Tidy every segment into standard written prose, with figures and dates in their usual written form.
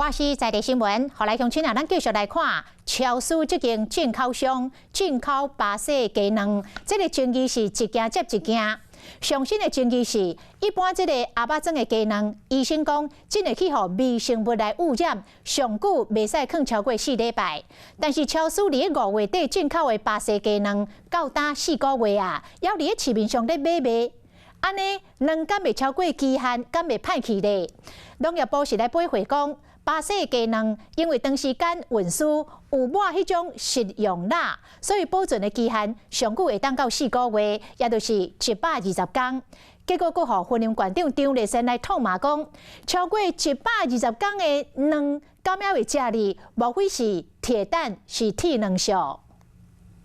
華視在地新聞，予來鄉親啊，咱繼續來看超市這間進口商進口巴西雞卵，這個爭議是一件接一件。上新的爭議是，一般這個阿肉裝的雞卵，醫生講真會去予微生物來污染，上久袂使囥超過4禮拜。但是超市佇五月底進口的巴西雞卵，到今4個月啊，猶佇咧市面上咧買賣。按呢卵敢袂超過期限，敢袂歹去咧？農業部是來回覆講，巴西雞卵因為長時間運輸有抹彼種食用鈉，所以保存的期限上久會當到四個月，也就是120天。結果，閣予雲林縣長張麗善來痛罵講，超過120天的卵，敢猶會食哩？莫非是鐵蛋是鐵卵俗？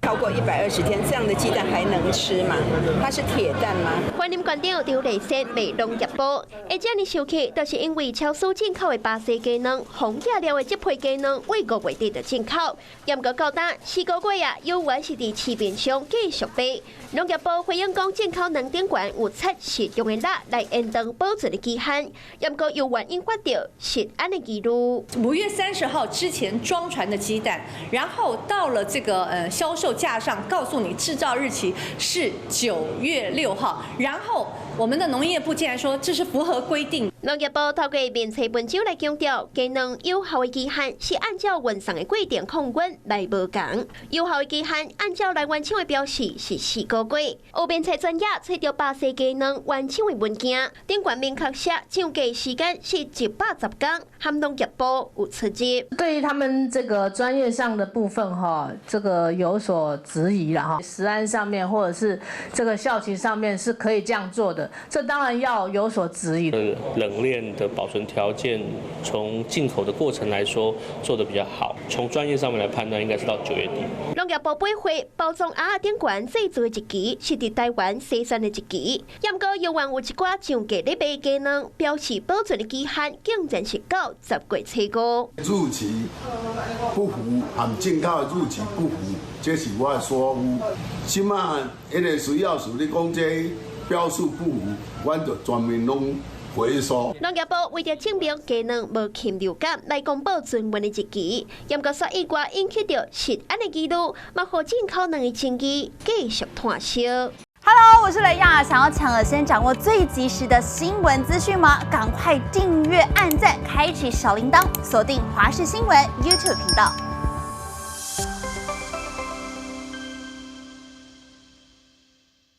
超過120天，這樣的雞蛋還能吃嗎？它是鐵蛋嗎？雲林縣長張麗善罵農業部，會遮爾生氣，就是因為超市進口的巴西雞卵、防疫了的這批雞卵，為5月底就進口，毋過到今四個月啊，猶原是佇市面上繼續賣。農業部回應講，進口卵頂懸有擦食用的鈉來延長保存的期限，毋過猶原引發著食安的疑慮。5月30號之前裝船的雞蛋，然後到了這個銷售架上，告訴你製造日期是9月6號，然後我們的農業部竟然說這是符合規定。農業部透過面冊文章來強調，雞卵有效的期限是按照運送的過程控溫來無仝。有效的期限按照來原廠的標示是四個月。有面冊專業揣著巴西雞卵原廠的文件，頂懸明確寫上架時間是110天，和農業部有出入。對於他們這個專業上的部分，哈，這個有所質疑了哈。食安上面或者是這個效期上面是可以這樣做的，這當然要有所質疑。冷鏈的保存條件，從進口的過程來說做得比較好。從專業上面來判斷，應該是到9月底。農業部回覆，包裝盒仔頂懸製造的日期是佇台灣篩選的日期，毋過猶原有一寡上架咧賣雞卵，表示保存的期限竟然是到10月初5。日期不符，和進口的日期不符，這是我的疏忽。這馬彼个食藥署，你講這標示不符，阮就全面攏回收。農業部為著證明雞卵無禽流感，來公布存運的日期，毋過煞意外引起著食安的疑慮，嘛予進口卵的爭議繼續湠燒。 Hello，我是雷亞，想要搶先掌握最及時的新聞資訊嗎？趕快訂閱、按讚、開啟小鈴鐺，鎖定華視新聞 YouTube 頻道。